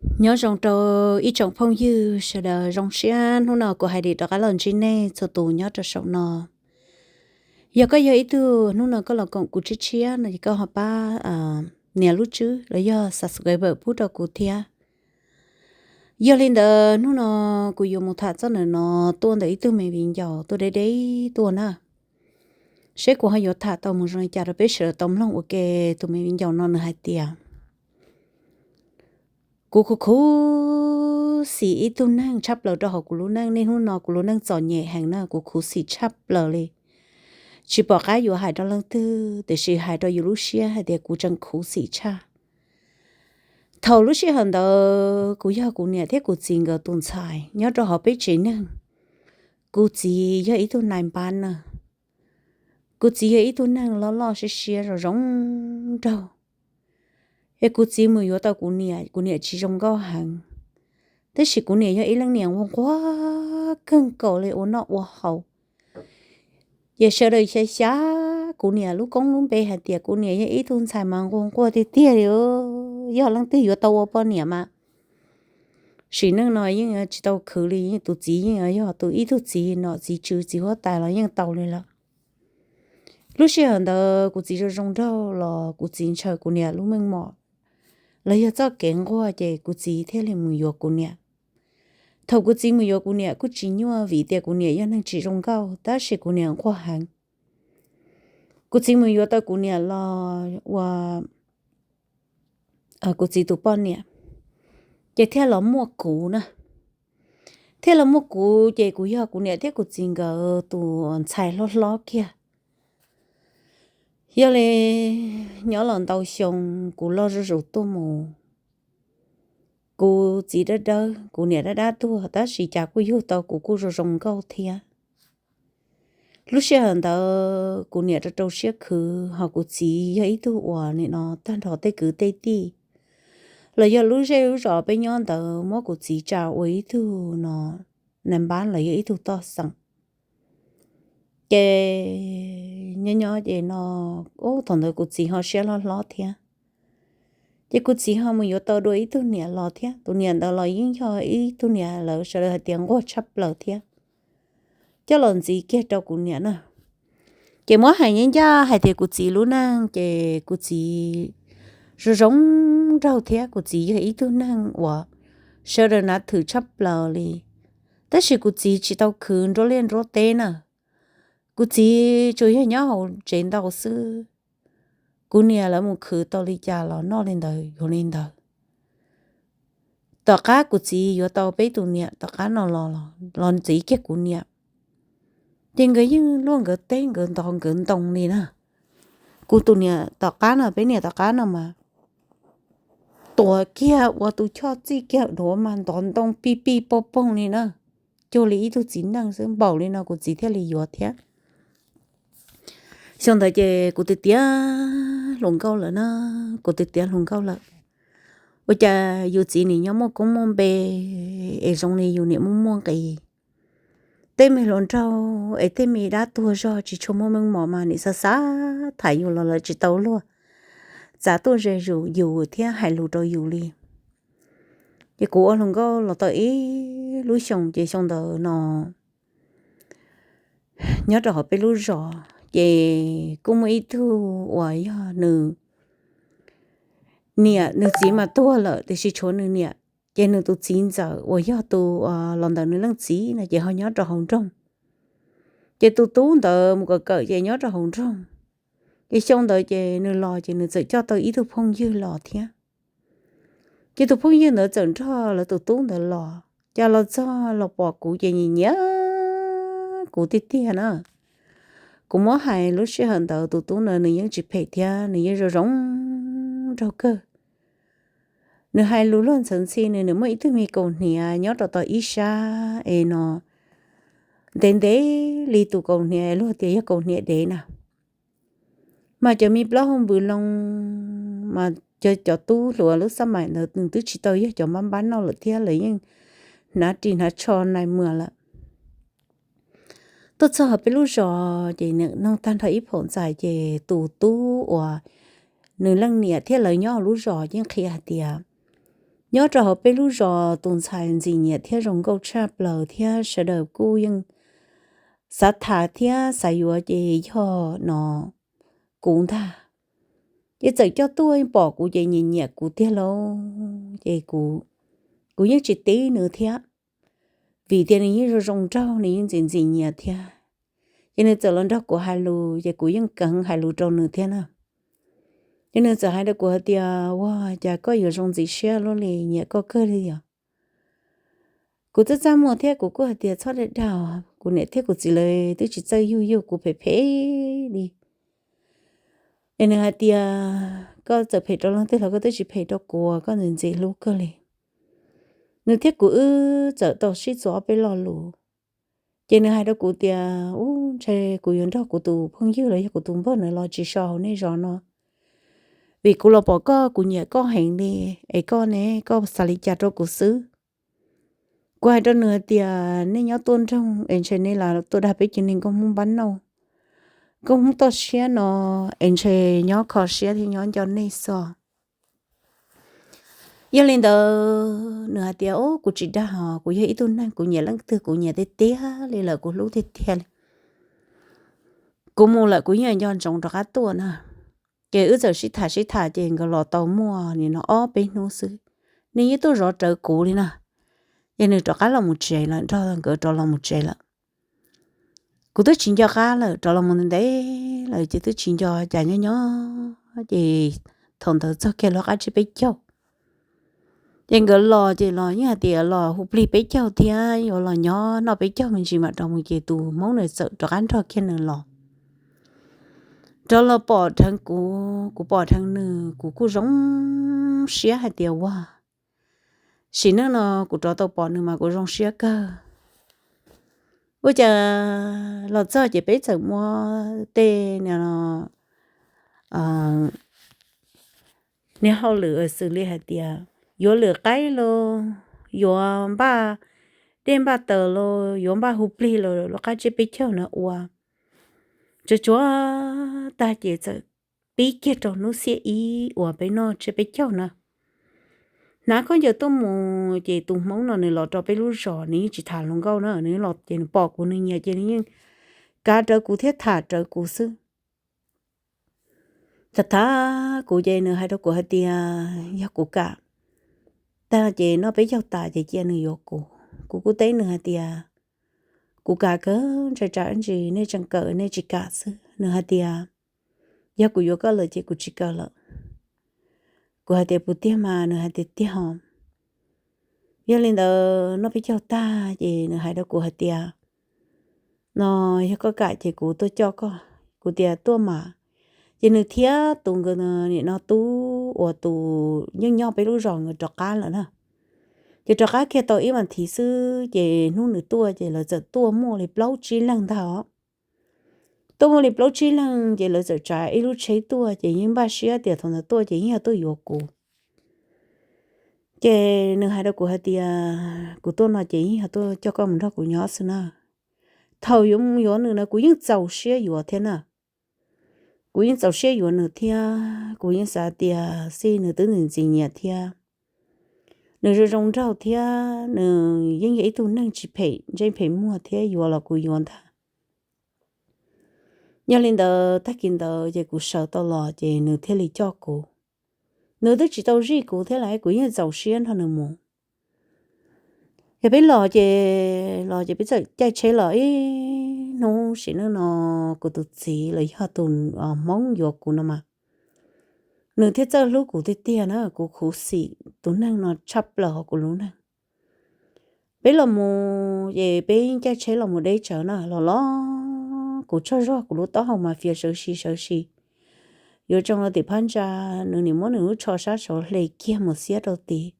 Nyob zoo rau ib tsoom phooj ywg sawv daws, zoo siab hnub no kuv hais dim rov qab los ntsib nej txhua tus nyob rau saum no. Yog koj yog ib tug hnub no koj los koom kuv tshiab tshiab no ces koj ho pab nias lub tswb los yog subscribe pub rau kuv thiab. Yog li ntawd hnub no kuv yuav mus tham txoj ntawm no tuaj ntawm ib tug me viv ncaus tuaj deb deb tuaj na. Seb kuv ho yuav tham tau mus zoo li cas rau peb sawv daws tau mloog ua ke. Tus me viv ncaus no nws hais tias, kuv khuv khuv xim ib tug neeg tshaj plaws rau hauv kuv lub neej. Niaj hnub no kuv lub neej txom nyem heev na, kuv khuv xim tshaj plaws li. Tsis pom qab yuav hais rau leej twg, tiam sis hais rau yus lub siab hais tias kuv tseem khuv xim tshaj. Thaum lub sij hawm ntawd kuv yog kuv niam thiab kuv txiv nkawd tus ntxhais nyob rau hauv peb tsev neeg. Kuv txiv yog ib tug nais npab na. Kuv txiv yog ib tug neeg loj loj siab siab zoo zoo nraug. Es kuv txiv mus yuav tau kuv niam, kuv niam tsis zoo nkauj heev. Tab sis kuv niam yog ib leej niam nquag nquag kawg nkaus li ua noj ua haus. Ces sawv daws xyav xyav kuv niam lub koob lub npe hais tias kuv niam yog ib tug ntxhais mas nquag nquag tiag tiag li. Yog leej twg yuav tau ua poj niam mas sim neej no yeej tsis tau khwv li, tus txiv yeej yog tus ib tug txiv nom txiv tswv txiv huab tais los yeej tau li lawm. Lub sij hawm ntawd kuv txiv zoo zoo nraug los kuv txiv ntshaw kuv niam lub meej mom los yog txoj kev nquag ces kuv txiv thiaj li mus yuav kuv niam. Thaum kuv txiv mus yuav kuv niam kuj tsis nyuaj vim tias kuv niam yog neeg tsis zoo nkauj tab sis kuv niam nquag heev. Kuv txiv mus yuav tau kuv niam los ua kuv txiv tus poj niam, ces thiaj los muaj kuv na. Thiaj los muaj kuv ces kuv yog kuv niam thiab kuv txiv nkawd tus ntxhais hlob hlob kiag. Yog li nyob los ntau xyoo kuv loj zuj zus tuaj mus, kuv txiv dawb dawb kuv niam dab dab tuag tab sis cas kuj yug tau kuv kuj zoo zoo nkauj thiab. Lub sij hawm ntawd kuv niam rau rau siab khwv ho kuv txiv yog ib tug uas nim no tag nrho tej kwv tej tij los yog lub zej lub zos peb nyob ntawd muab kuv txiv tsa ua ib tug no nais npab los yog ib tug toj xeem. Ces nyob nyob ces no, thaum ntawd kuv txiv ho siab hlob hlob thiab. Ces kuv txiv ho mus yuav tau dua ib tug niam los thiab, tus niam ntawd los yeej yog ib tug niam lawv sawv daws hais tias nquag tshaj plaws thiab, coj los ntxiv kiag rau kuv niam na. Ces muab hais ncaj ncaj hais tias kuv txiv lub neej ces kuv txiv zoo zoo nraug thiab kuv txiv yog ib tug neeg uas sawv daws nav thwm tshaj plaws li. Tab sis kuv txiv tsis tau khwv nruab liaj nruab teb na. Kuv txiv tsuas yog nyob hauv tsev ntau xwb. Kuv niam lawv mus khwv tau li cas los noj li ntawd yuav li ntawd. Tom qab kuv txiv yuav tau peb tus niam tom qab no los, los ntxiv kiag kuv niam, ces nkawd yeej luaj nkawd teb nkawd ntov nkawd ntoo li na. Kuv tus niam tom qab no, peb niam tom qab no mas tuav kiag ua tus choj txij kiag duav mas ntov ntoo pij pij poog poog li na. Cuag li ib tug txiv neej xwb, npaum li no kuv txiv thiaj li yuav thiab. Xyoo ntawd ces kuv tiav tiav hluas nkauj lawm na, kuv tiav tiav hluas nkauj lawm. Ua cas yus txiv nim nyob muaj koob muaj npe es zoo li yus niam muaj muaj nqis. Tej me hluas nraug es tej me dab tuag zog tsis tshua muaj meej mom mas nim xav xav tham yus los lawv tsis tau luag txav tuaj ze zus yus thiab hais lus rau yus li. Ces kuv ua hluas nkauj los tau ib lub xyoos ces xyoo ntawd no nyob rau hauv peb lub zos ces kuj muaj ib tug uas yog nws niam nws txiv mas tuag lawm tiam sis tshuav nws niam. Ces nws tus txiv ntxawm uas yog tus los ntawm nws leej txiv no ces ho nyob rau hauv nroog. Ces tus tub ntawd mus kawm kawm ces nyob rau hauv nroog. Ces xyoo ntawd ces nws los ces nws txawm coj tau ib tug phooj ywg los thiab. Ces tus phooj ywg ntawd txawm nrog lawv tus tub ntawd los, cas los txog los pom kuv ces nyiam nyiam kuv tiag tiag na. Kuv muab hais lub sij hawm ntawd tus tub ntawd nws yeej tsis phem thiab nws yeej zoo zoo nraug kawg. Nws hais lus luag ntxhawv ntxhi nws, nws muaj ib tug me kaus hniav nyob rau tom ib sab es no ntev ntev li tus kaus hniav luag tias yog kaus hniav dev na. Mas cov me plaub hau npws loo mas cov, cov tub hluas lub xab maim ntawd nws twb tsis tau yog cov npab npab noj lawm thiab, lawv yeej hnav ris hnav tsho nais muag lawm. Tuaj txog peb lub zos ces nws noog tag nrho ib phaum ntxhais ces tus tub uas nws leej niam thiab lawv nyob hauv lub zos yeej qhia hais tias Nyob rau hauv peb lub zos tus ntxhais ntxim nyiam thiab zoo nkauj tshaj plaws thiab sawv daws kuj yeej xav tham thiab xav yuav ces yog no kuv ntag. Ces txawm coj tuaj pom kuv ces nyiam nyiam kuv tiag lauj. Ces kuv yeej tsis tib nws thiab, vim tias nws yeej zoo zoo nraug, nws yeej ntxim ntxim nyiam thiab. Ces nws txawm los nrog kuv hais lus ces kuv yeej keev hais lus rau nws thiab na. Ces nws txawm hais rau kuv hais tias, Ua cas koj yuav zoo ntxim siab luaj li, nyiam koj kawg li os. Kuv twb txaj muag thiab kuv kuj hais tias, Txhob dag dag, kuv niam thiab kuv txiv lawv twb tsis txawj yug yug kuv phem phem li. Es nws hais tias, Koj txawm phem rau leej twg los koj twb tsis phem rau kuv, koj ntxim ntxim hlub kawg li. Nws thiab kuv wb txawm tau sib txuas ob peb lo lus. Ces nws hais rau kuv tias, Ub, ntshe kuv yuav nrog kuv tus phooj ywg los yog kuv tus npawg ntawd los tsis so hauv nej zos no, vim kuv los pom koj kuv nyiam koj heev li. Es koj ne, koj xav li cas rau kuv xwb? Kuv hais rau nws hais tias, Nej nyob tuaj nroog es ntshe nej los tuaj dag peb cov neeg nkauj Hmoob npab nauj, nkauj Hmoob toj siab no, es ntshe nyob kho siab thiab nyob nco nej xwb. Yog li ntawd nws hais tias, Ub, kuv tsis dag os, kuv yog ib tug neeg kuv nyiam leej twg kuv nyiam tiag tiag li lawm, kuv hlub tiag tiag li. Kuv mus lawm kuv yeej nco ntsoov rov qab tuaj na. Ces wb txawm sib tham sib tham ces nkawd los tau muaj nim no ob peb hnub xwb, nws yeej tuaj zov rawv kuv li na. Ces nws rov qab los mus tsev lawm, nrog nkawd rov los mus tsev lawm. Kuv twb tsis nco qab lawm, rov los mus ntev lawm ces twb tsis nco, cas nyob nyob ces thaum ntawd txog kiag lub qab tsiab peb caug. Ces nkawd los ces los yeej hais tias los hu plig peb caug thiab yuav los nyob noj peb caug me ntsis mam rov mus, ces tus Hmoob ntawd txawm rov qab nrog kiag nws los. Rov los pom dheev kuv, kuv pom dheev nws, kuv kuj zoo siab hais tias, Ua, sim neej no kuv rov tau pom nws mas kuv zoo siab kawg. Ua cas los txog ces peb txawm muab tej niag hauj lwm xws li hais tias yuav lwm qaib los, yuav npaj dej npaj taws los, yuav npaj hu plig los, lub qab tsiab peb caug na ua tsuag tsuag tag ces txawm pib kiag rau hnub xiab ib uas peb noj tsiab peb caug na. Hnav khaub ncaws tuaj mus ces tus Hmoob no nws los rau peb lub zos, nws yeej tsis tham hluas nkauj na, nws los ces nws pom kuv nws nyiam ces nws yeej kav rawv kuv thiab tham rawv kuv xwb. Tham tham kuv ces nws hais rau kuv hais tias yog kuv kam tag ces noj peb caug tas ces cia nws yuav kuv. Kuv kuj teb nws hais tias kuv kam kawg, ntshai tsam ntsis nej tseem kawm nej tsis kam xwb. Nws hais tias yog kuv yuav koj lawm ces kuv tsis kawm lawm. Kuv hais tias puas tiag mas, nws hais tias tiag os. Yog li ntawd noj peb caug tag ces nws hais rau kuv hais tias no yog koj kam ces kuv tuaj coj koj. Kuv tias tuaj mas. Ces nws thiab tus nkawd nim no tub uas tus yeej nyob peb lub zos nkawd rov qab lawm na. Ces rov qab kiag tau ib vas thiv xwb ces hnub nws tuaj ces lawv txawm tuaj muaj li plaub tsib leeg ntag os. Tuaj muaj li plaub tsib leeg ces lawv txawm tsav ib lub tsheb tuaj ces yeej npaj siab tias thaum ntawd tuaj ces yeej yog tuaj yuav kuv. Ces nws hais rau kuv hais tias kuv tuaj no ces yeej yog tuaj coj koj mus nrog kuv nyob xwb na. Thaum yuav mus yuav nws no kuv yeej txaus siab yuav thiab na. Kuv yeej txaus siab yuav nws thiab kuv yeej xav tias xij nws twb ntxim ntxim nyiam thiab. Nws zoo zoo nraug thiab nws yeej yog ib tug neeg tsis phem ntsej phem muag thiab, yuav los kuv yuav ntag. Yog li ntawd tag kis ntawd ces kuv sawv tau los ces nws thiaj li coj kuv. Nws twb tsis tau zij kuv thiab las, kuv yeej txaus siab nrog nws mus. Yog peb los ces, los ces peb txawm caij tsheb los ib hnub sim neej no, kuv tus txiv los yog tus Hmoob yuav kuv no mas, nws thiaj txawj hlub kuv tiag tiag na. Kuv khuv xim tus neeg no tshaj plaws hauv kuv lub neej. Peb los mus ces peb caij tsheb los mus deb tsawv na, los los kuv tsaug zog kuv lub taub hau mas fias sawv si sawv si. Yuav tsoo rau tim phab ntsa, nws nim muab nws lub tsho sab saud hle kiag mus xiab rau tid.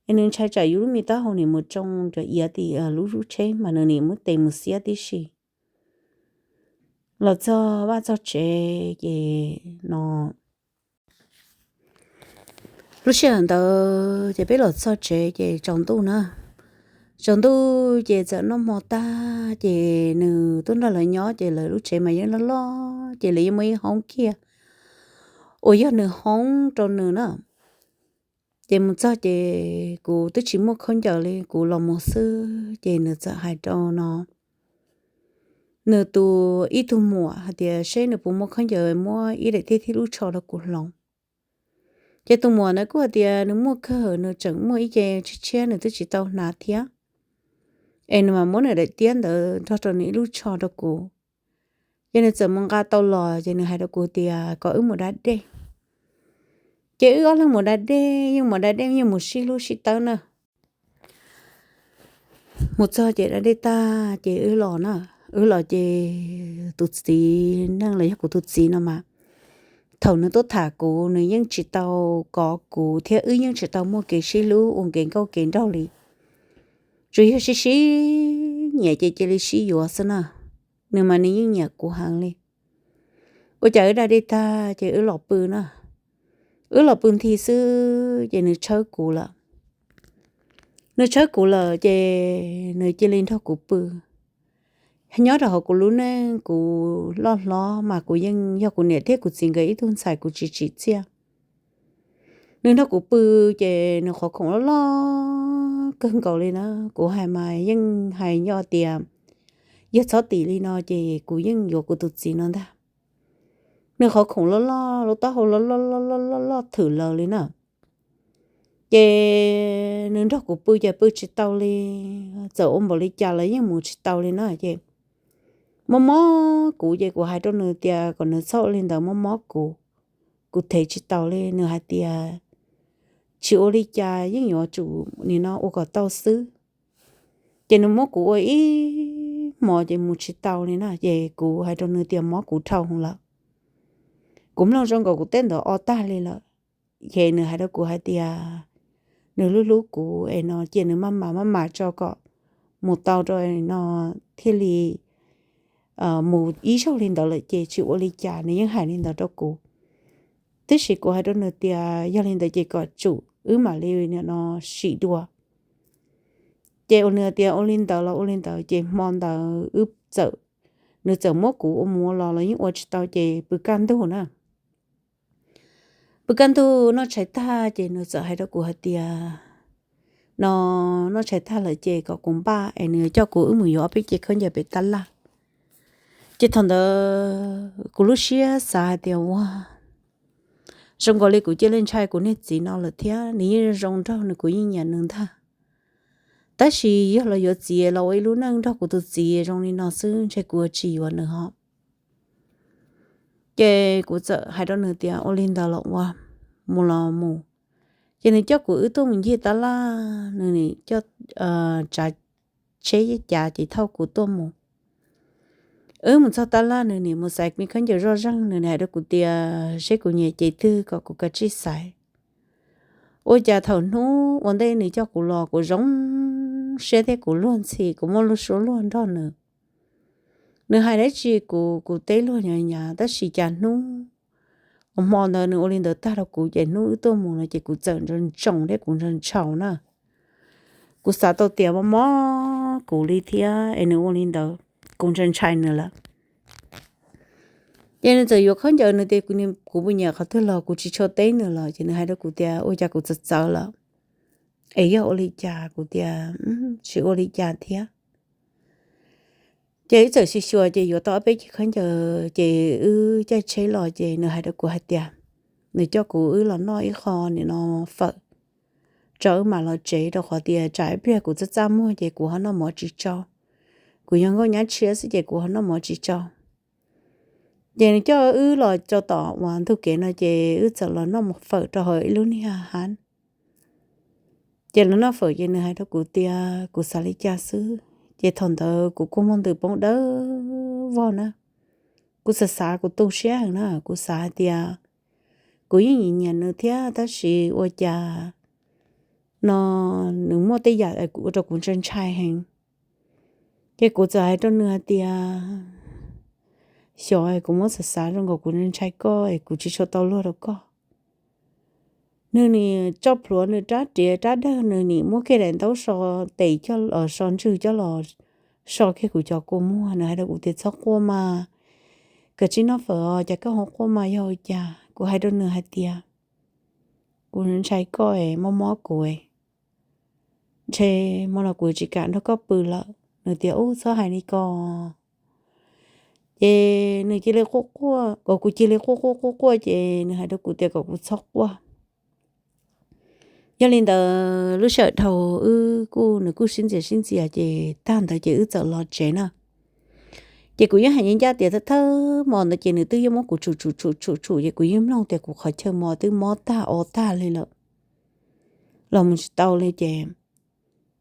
Es nws ntshai tsam yus lub me taub hau nim mus tsoo rau iav tim lub tsheb mas nws nim muab tes mus xiab tib si. Los txog vaj txog tsev ces no, lub sij hawm ntawd ces peb los txog tsev ces tsaus ntuj na. Tsaus ntuj ces txawm noj hmo tag ces nws tuaj nrog lawv nyob ces lawv lub tsev mas yeej loj loj ces lawv yeej muaj ib hoob kiag uas yog nws hoob rau nws na. Ces mus txog ces kuv twb tsis muaj khaub ncaws li, kuv los mus xwb ces nws txawm hais rau no, nws tus ib tug muam hais tias seb nws puas muaj khaub ncaws muab ib daim tiab thiab lub tsho rau kuv hloov. Ces tus muam ntawd kuj hais tias nws muaj kawg, nws tseem muaj ib ce tshiab tshiab nws twb tsis tau hnav thiab, es nws mam muab nws daim tiab ntawd nrog rau nws ib lub tsho rau kuv. Ces nws txawm mus nqa tau los ces nws hais rau kuv tias kom wb mus da dej. Ces wb ob leeg mus da dej, yeej mus da dej yeej mus sib hlub sib tawb na. Mus txog ces da dej tag ces wb los na, wb los ces tus txiv neej los yog kuv tus txiv no mas, thaum nws tuaj tham kuv nws yeej tsis tau kov kuv thiab wb yeej tsis tau muaj kev sib hlub ua kev nkauj kev nraug li. Tsuas yog sib sib nyiam ces cia li sib yuav xwb na. Nws mas nws yeej nyiam kuv heev li. Ua cas wb da dej tag ces wb los pw na. Wb los pw nthi xwb ces nws tshawb kuv lawm. Nws tshawb kuv lawm ces nws cia li nrog kuv pw. Nyob rau hauv kuv lub neej kuv loj hlob mas kuv yeej yog kuv niam thiab kuv txiv nkawd ib tug ntxhais kuv tsis tsim txiaj. Nws nrog kuv pw ces nws qhov khoom loj loj kawg nkaus li na. Kuv hais mas yeej hais nyob tias yog txhob tim li no ces kuv yeej yuav kuv tus txiv no ntag. Nws qhov khoom loj loj, lub taub hau loj loj loj loj loj loj thwm lawv li na. Ces nws nrog kuv pw ces pw tsis tau li, txawm ua npaum li cas los yeej mus tsis tau li na. Ces mob mob kuv ces kuv hais rau nws tias kom nws txhob ua li ntawd, mob mob kuv, kuv thev tsis taus li. Nws hais tias tsis ua li cas, yeej yuav tsum nim no ua kom tau xwb. Ces nws muab kuv ua ib hmos ces mus tsis tau li na. Ces kuv hais rau nws tias mob kuv dhau lawm, kuv mloog zoo nkaus kuv tej ntawd o tag li lawm. Ces nws hais rau kuv hais tias nws hlub hlub kuv es no cia nws maj mam maj mam tso kom mus tau rau no thiaj li mus ib zaug li ntawd lawm ces tsis ua li cas, nws yeej hais li ntawd rau kuv. Tab sis kuv hais rau nws tias yog li ntawd ces kom tsum wb mam li no sim dua. Ces ua nws tias ua li ntawd los ua li ntawd ces hmo ntawd wb txawm, nws txawm muab kuv ua mus ua los los yeej ua tsis tau ces pw kaj ntug na. Pw kaj ntug noj tshais tag ces nws txawm hais rau kuv hais tias no noj tshais tag lawm ces kom kuv npaj es nws coj kuv wb mus yuav ob peb cev khaub ncaws pem tab laj. Ces thaum ntawd kuv lub siab xav hais tias ua zoo nkaus li kuv cia li ntshai kuv niag txiv no lawm thiab, nws yeej zoo nraug nws kuv yeej nyiam nws ntag. Tab sis yog los yuav txiv los ua ib lub neej nrog kuv tus txiv zoo li no xwb ntshe kuv tsis yuav nws ho. Ces kuv txawm hais rau nws tias ua li ntawd los ua, mus los mus. Ces nws coj kuv wb tuaj mus ncig tab laj, nws nim coj tsav tsheb cav ces thauj kuv tuaj mus. Wb mus txog tab laj nws nim mus xaiv me khaub ncaws zoj zeeg, nws nim hais rau kuv tias seb kuv nyiam cev twg kom kuv kav tsij xaiv. Ua cas thaum hnub ua ntej nws coj kuv los kuv zoo siab thiab kuv luag ntxhi, kuv muaj lub suab luag nrog nws. Nws hais dab tsi kuv kuv teb luag nyav nyav, tab sis cas hnub uas hmo ntawd nws ua li ntawd tag rau kuv ces hnub wb tuaj mus no ces kuv txawm ntsoov thiab kuv ntshai ntshai na. Kuv xav tau tias mob mob kuv li thiab es nws ua li ntawd, kuv ntshai ntshai nws lawm. Ces nws txawm yuav khaub ncaws, nws tias kuv puas nyiam qhov twg los kuv tsis tshua teb nws lawm, ces nws hais rau kuv tias ua cas kuv txawv txawv lawm, es yog ua li cas, kuv tias tsis ua li cas thiab. Ces wb txawm xyuas xyuas ces yuav tau ob peb cev khaub ncaws ces wb caij tsheb los ces nws hais rau kuv hais tias nws coj kuv wb los noj ib qho nim no fawm tso wb mam los tsev, rau qhov tias tsam ib pliag kuv txaj txaj muag ces kuv ho noj mov tsis tsau. Kuv yog nkauj nyab tshiab xwb ces kuv ho noj mov tsis tsau. Ces nws coj wb los rau tom uas ntug kev no ces wb txawm los noj mov fawm rau hauv ib lub niag hav. Ces los noj fawm ces nws hais rau kuv tias kuv xav li cas xwb. Ces thaum ntawd kuv kua muag ntws poob dawb vog na. Kuv xav xav kuv tu siab heev na, kuv xav hais tias kuv yeej nyiam nyiam nws thiab tab sis ua cas no nws muaj tej yam ua rau kuv ntshai ntshai heev. Ces kuv txawm hais rau nws hais tias xyov kuv muab xav xav zoo nkaus kuv ntshai koj es kuv tsis tshua tau luag rau koj. Nws nim tso plhuav nws rab riam rab dawg, nws nim muab kiag daim ntaub so tes coj los so ntswg coj los so kiag kuv cov kua muag. Nws hais rau kuv tias txhob quaj mas, kav tsij noj fawm os, cas koj ho quaj mas yog ua cas? Kuv hais rau nws hais tias kuv ntshai koj es mob mob kuv, ntshe hmo no kuv tsis kam nrog koj pw lawm. Nws tias, Ub, txhob hais li ko. Ces nws cia li quaj quaj, kom kuv cia li quaj quaj quaj quaj, ces nws hais rau kuv tias kom kuv txhob quaj. Yog li ntawd lub sij hawm dhau wb kuj, nws kuj sib ntxias sib ntxias, ces tag ntawd ces wb txawm los tsev na. Ces kuv yeej hais ncaj ncaj tias thawj thawj hmo ntawd ces nws twb yeej muab kuv tshum tshum tshum tshum tshum, ces kuv yeej mloog tias kuv qhov chaw mos twb mob tag o tag li lawm, los mus tsis tau li. Ces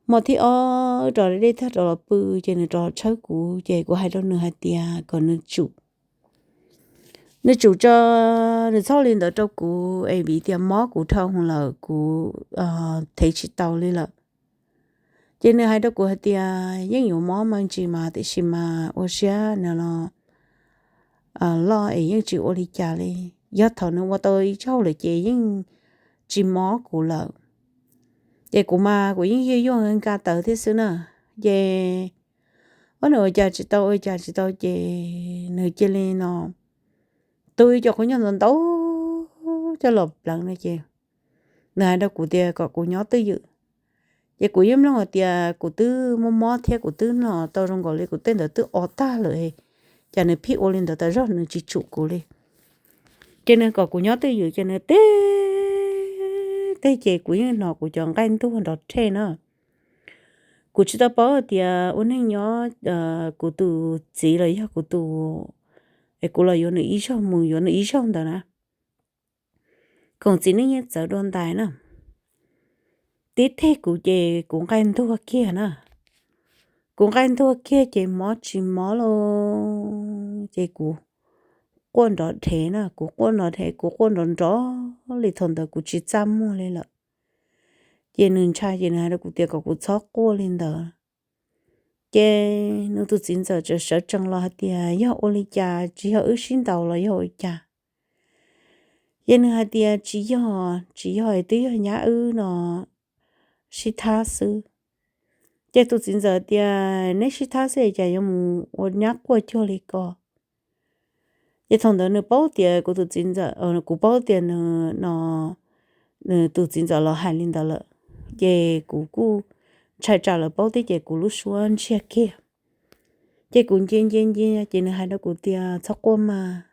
hmo thib ob wb rov dej tag rov los pw, ces nws rov tshawb kuv, ces kuv hais rau nws hais tias kom nws tsum, nws tsum tso, nws txhob li ntawd rau kuv es vim tias mob kuv dhau hwv lawm, kuv thev tsis tau li lawm. Ces nws hais rau kuv hais tias yeej yuav mob me ntsis mas, tiam sis mas ua siab no los loj es yeej tsis ua li cas li. Yog thaum nws ua tau ib zaug lawm ces yeej tsis mob kuv lawm. Ces kuv mas kuv yeej yuag yuag nka tawv thiab xwb na. Ces ob nws ua cas tsis tau ua cas tsis tau, ces nws cia li no tu ib co qhov nyuag ntau ntau coj los pleev no ces nws hais rau kuv tias kom kuv nyob twj ywm. Ces kuv yeej mloog hais tias kuv twb mob mob thiab kuv twb no tau zoo nkaus li kuv tej ntawd twb o tag lawm, cas nws pheej ua li ntawd tas zog nws tsis tsum kuv li. Ces nws kom kuv nyob twj ywm, ces nws teb teb ces kuv yeej hnov kuv cov nqaij ntuag nrov rhe na. Kuv tsis tau paub tias ua neej nyob kuv tus txiv los yog kuv tus, es kuv los yuav nws ib zaug mus yuav nws ib zaug ntawd na. Koom txiv neej yeej txawv dua ntais na. Tib teg kuv ces kuv nqaij ntuag kiag na. Kuv nqaij ntuag kiag ces mob tsis mob lauj, ces kuv quaj nrov dhev na, kuv quaj nrov dhev, kuv quaj nrov nrov li thaum ntawd kuv tsis txaj muag li lawm. Ces nws ntshai ces nws hais rau kuv tias kom kuv txhob quaj li ntawd. Ces nws tus txiv ntxawm txawm sawv tsees los hais tias yog ua li cas, tsis yog wb sib ntaus los yog ua cas? Ces nws hais tias tsis yog, tsis yog, twb yog nyab wb no sib thab xwb. Ces tus txiv ntxawm tias neb sib thab xwb cas yuav mus ua nyab quaj cuag li ko? Ces thaum ntawd nws paub tias kuv tus txiv ntxawm, kuv paub tias nws no, nws tus txiv ntxawm los hais li ntawd lawm, ces kuv kuj ntshai tsam lawv paub thiab ces kuv lub suab ntsiag kiag. Ces kuv nce nce nce ces nws hais rau kuv tias txhob quaj mas,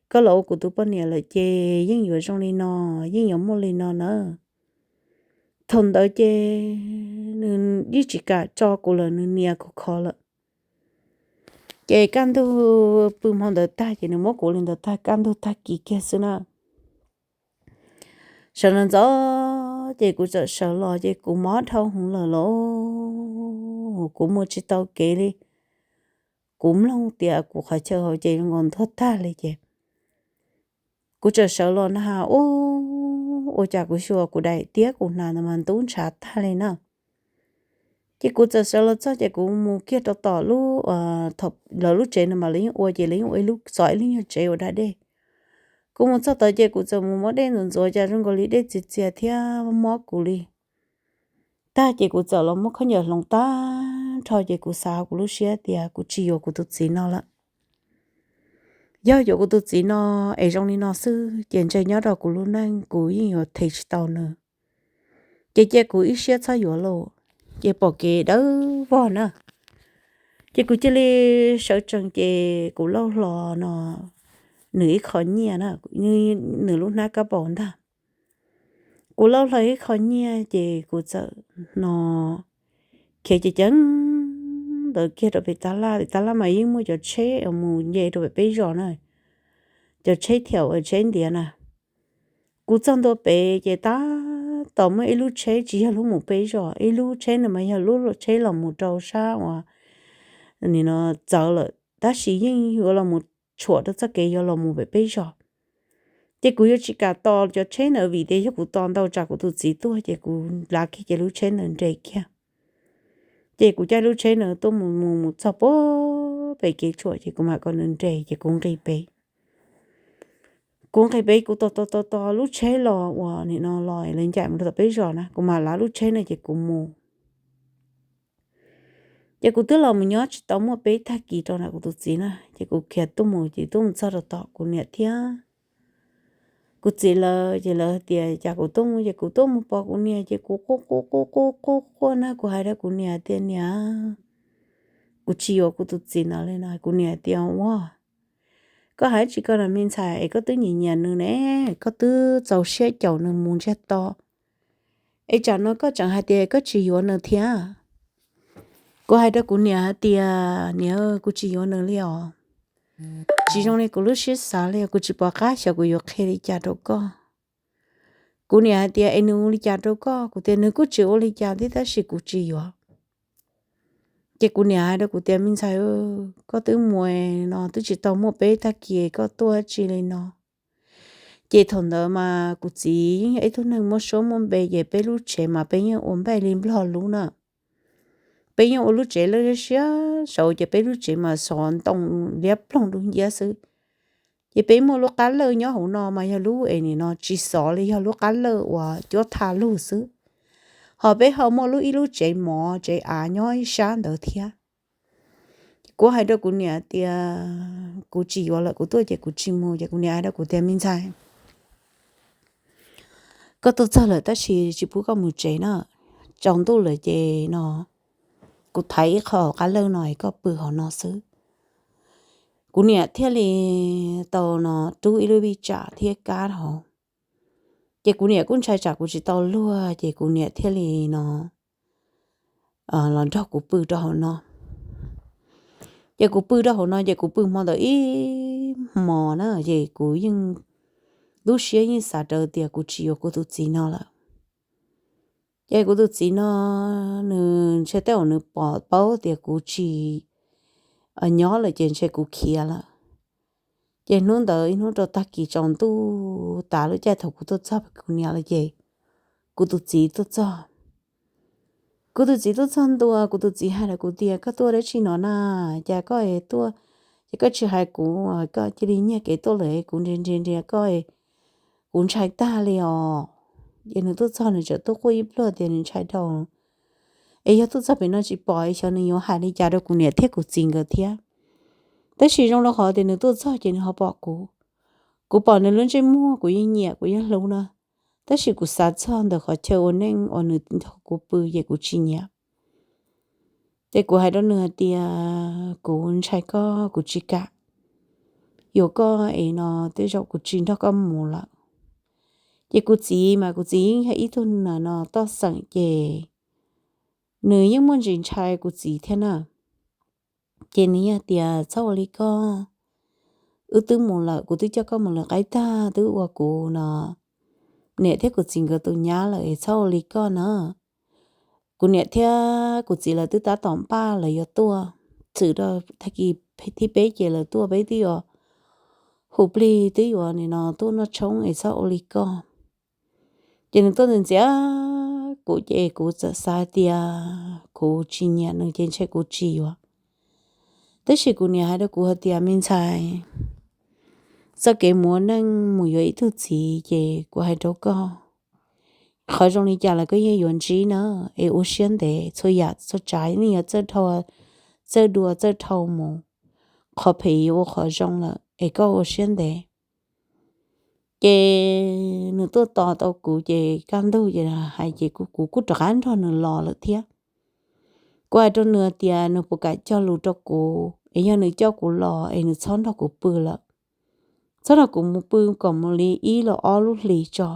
koj los ua kuv tus poj niam lawm ces yeej yuav zoo li no, yeej yuav muaj li no na. Thaum ntawd ces nws yeej tsis kam tso kuv lawm, nws nias kuv kho lawm. Ces kaj ntug pw hmo ntawd tag ces nws muab kuv li ntawd tag, kaj ntug tag kis kiag xwb na. Sawv ntxov ntxov ces kuv txawm sawv los ces kuv mob dhau hwv lawm lauj, kuv mus tsis tau kev li. Kuv mloog tias kuv qhov chaw hauv ces zoo nkaus ntuag tag li ces kuv txawm sawv los na has, ua cas kuv xyuas kuv daim tiab kuv hnav ntawd mas ntub ntshav tag li na. Ces kuv txawm sawv los txog ces kuv mus kiag rau tom lub, lawv lub tsev no mas lawv yeej ua ces lawv yeej ua ib lub, txov ib lub nyuag tsev ua da dej. Kuv mus txog tod ces kuv txawm mus muab dej ntxuav ntxuav cas zoo nkaus li dej txias txias thiab mob kuv li. Tag ces kuv txawm los muab khaub ncaws hloov tag nrho ces kuv xav hauv kuv lub siab tias kuv tsis yuav kuv tus txiv no lawm. Yog yuav kuv tus txiv no es zoo li no xwb ces ntshe nyob rau kuv lub neej kuv yeej yuav them tsis tau nws. Ces cia kuv ib siab txhob yuav lauj, ces pom kev dawb vog na. Ces kuv cia li sawv tsees ces kuv lauj hlo no nws ib qho nyiaj na, nws lub hnab kab paus ntag. Kuv lauj hlo ib qho nyiaj ces kuv txawm no khiav ceev ceev ntawd kiag rau pem tab laj, pem tab laj mas yeej muaj cov tsheb mus nce rau pem peb zos na, cov tsheb thiab uas tsheb ntiav na. Kuv txog ntua pem ces tab tom muaj ib lub tsheb tsis yog lub mus peb zos, ib lub tsheb no mas yog lub tsheb los mus rau sab uas nim no txawv lawm tab sis yeej yuav los mus tshuam rau txoj kev yuav los mus pem peb zos. Ces kuv yuav tsis kam tos cov tsheb ntawd vim tias yog kuv tos ntau tsam kuv tus txiv tuaj ces kuv lav kiag ces lub tsheb ntawd nres kiag. Ces kuv caij lub tsheb ntawd tuaj mus mus mus txog puag pem kev tshuam ces kuv mam kom nws nres ces kuv nqis pem. Kuv nqis pem kuv tos tos tos tos lub tsheb los uas nim no los lawv ncaim mus rau tom peb zos na, kuv mam lav lub tsheb no ces kuv mus. Ces kuv twb los mus nyob tsis tau muaj peb tag kis rau ntawm kuv tus txiv na, ces kuv khiav tuaj mus ces tuaj mus txog rau tom kuv niam thiab kuv txiv lawv ces lawv tias cas kuv tuaj mus ces kuv tuaj mus pom kuv niam ces kuv quaj quaj quaj quaj quaj quaj na, kuv hais rau kuv niam tias niam, kuv tsis yuav kuv tus txiv no li no. Kuv niam tias ua, koj hais tsis koj na me ntxhais es koj twb nyiam nyiam nws ne, koj twb txaus siab caum nws mus ntsiag to, es tsam no koj tseem hais tias koj tsis yuav nws thiab. Kuv hais rau kuv niam hais tias niam, kuv tsis yuav nws li os. Tsis zoo li kuv lub siab xav li, kuv tsis pom qab xyov kuv yuav qhia li cas rau koj. Kuv niam hais tias es nws ua li cas rau koj? Kuv tias nws kuj tsis ua li cas thiab tab sis kuv tsis yuav. Ces kuv niam hais rau kuv tias me ntxhais, koj twb mus no twb tsis tau muaj peb tag kis koj tuaj tsi li no. Ces thaum ntawd mas kuv txiv yeej yog ib tug neeg muaj suab muaj npe ces peb lub tsev mas peb yeej ua npaij li nplog lub na. Peb yeej ua lub tsev lawj siab saud ces peb lub tsev mas xov ntoo liab ploog dub nciab xwb. Ces peb muaj lub qab lawj nyob hauv no mas yog lub es nim no tsis xov li, yog lub qab lawj uas cuab tha lug xwb. Ho peb ho muaj lub ib lub tsev mov tsev av nyob ib sab ntawd thiab. Kuv hais rau kuv niam tias kuv tsis yuav lawm, kuv tuaj ces kuv tsis mus. Ces kuv niam hais rau kuv tias me ntxhais, koj tuaj txog lawm tab sis tsis pub koj mus tsev na, tsaus ntuj lawm ces no kuv thaiv ib qho hauv qab lawj no es koj pw hauv no xwb. Kuv niam thiaj li tau no rub ib lub vij tsam thiab kab hauv. Ces kuv niam kuj ntshai tsam kuv tsis tau luag ces kuv niam thiaj li no los nrog kuv pw rau hauv no. Ces kuv pw rau hauv no ces kuv pw hmo ntawd ib hmos na ces kuv yeej lub siab yeej xav rawv tias kuv tsis yuav kuv tus txiv no lawm. Ces kuv tus txiv no nws ntshe tej zaum nws pom paub tias kuv tsis nyob lawm ces ntshe kuv khiav lawm. Ces hnub ntawd ib hnub rau tag kis tsaus ntuj tas lub caij thaum kuv tuaj txog kuv niam lawm ces kuv tus txiv tuaj txog. Kuv tus txiv tuaj txog ntua, kuv tus txiv hais rau kuv tias koj tuaj dab tsi no na? Cas koj es tuaj, ces koj tsis hais kuv, koj cia li nyiag kev tuaj lawm, kuv nrhiav nrhiav nrhiav koj, kuv ntshai tag li os. Ces nws tuaj txog nws txawm tuaj quaj ib pliag tias nws ntshai dhau. Es yog tuaj txog pem no tsis pom es xyov nws yuav hais li cas rau kuv niam thiab kuv txiv nkawd thiab. Tab sis zoo rau qhov tias nws tuaj txog ces nws ho pom kuv. Kuv pom nws lub ntsej muag kuv yeej nyiam kuv yeej hlub na, tab sis kuv xav txog ntawm qhov chaw ua neej uas nws nrog kuv pw ces kuv tsis nyiam. Ces kuv hais rau nws hais tias kuv ntshai koj, kuv tsis kam yuav koj es no tej zaum kuv tsis nrog koj mus lawm. Ces kuv txiv mas kuv txiv yeej yog ib tug no toj xeem ces nws yeej muaj ntsis ntshai kuv txiv thiab na. Ces nws yeej tias txhob ua li koj, wb twb mus lawm, kuv twb coj koj mus lawm qaib tag, twb ua kuv no niam thiab kuv txiv nkawd tus nyab lawm es txhob ua li koj na. Kuv niam thiab kuv txiv lawv twb tab tom npaj lawv yuav tuaj, txwm rau tag kis thib peb ces lawv tuaj peb twb yuav hu plig twb yuav nim no tuaj noj tshoob es txhob ua li koj. Ces nws tuaj ntxias ntxias kuv ces kuv txawm xav tias kuv tsis nyiam nws ces ntshe kuv tsis yuav. Tab sis kuv niam hais rau kuv hais tias me ntxhais, txoj kev mus ua neej mus yuav ib tug txiv ces kuv hais rau koj, qhov zoo li cas los koj yeej yuav ntsib na, es ua siab ntev, txhua yam txhua tsav nej yuav txawj dhau, txawj dua txawj dhau mus, qhov phem yuav ua qhov zoo lawm es koj ua siab ntev. Ces nws tuaj tos tau kuv ces kaj ntug ces hais ces kuv kuv kuj rov qab nrog nws los lawm thiab. Kuv hais rau nws tias nws puas kam cog lus rau kuv es yog nws coj kuv los es nws txhob nrog kuv pw lawm, txhob nrog kuv mus pw kom mus li ib los ob lub hlis tso.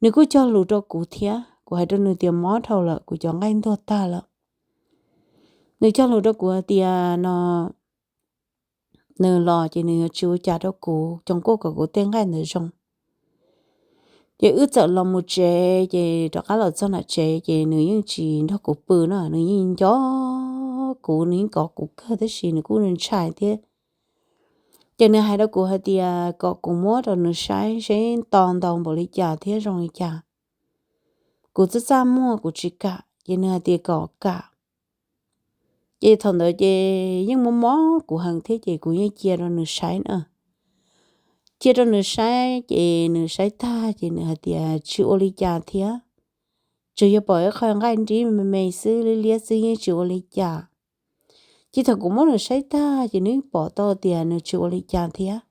Nws kuj cog lus rau kuv thiab, kuv hais rau nws tias mob dhau lawm, kuv cov nqaij ntuag tag lawm. Nws cog lus rau kuv hais tias no nws los ces nws yuav tsis ua cas rau kuv, coos kuj kom kuv tej nqaij ntawd zoo. Ces wb txawm los mus tsev, ces rov qab los txog nram tsev ces nws yeej tsis nrog kuv pw na, nws yeej nco kuv, nws yeej kov kuv kawg tab sis nws kuj ntshai thiab. Ces nws hais rau kuv hais tias kom kuv muab rau nws saib seb to ntau npaum li cas thiab zoo li cas. Kuv txaj txaj muag kuv tsis kam, ces nws hais tias kom kam. Ces thaum ntawd ces yeej mob mob kuv heev thiab ces kuv yeej cia rau nws saib na. Cia rau nws saib ces nws saib tag ces nws hais tias tsis ua li cas thiab, tsuas yog pom ib qho nqaij nrib me me xwb, liab liab xwb, yeej tsis ua li cas. Ces thaum kuv muab nws saib tag ces nws pom tau tias nws tsis ua li cas thiab.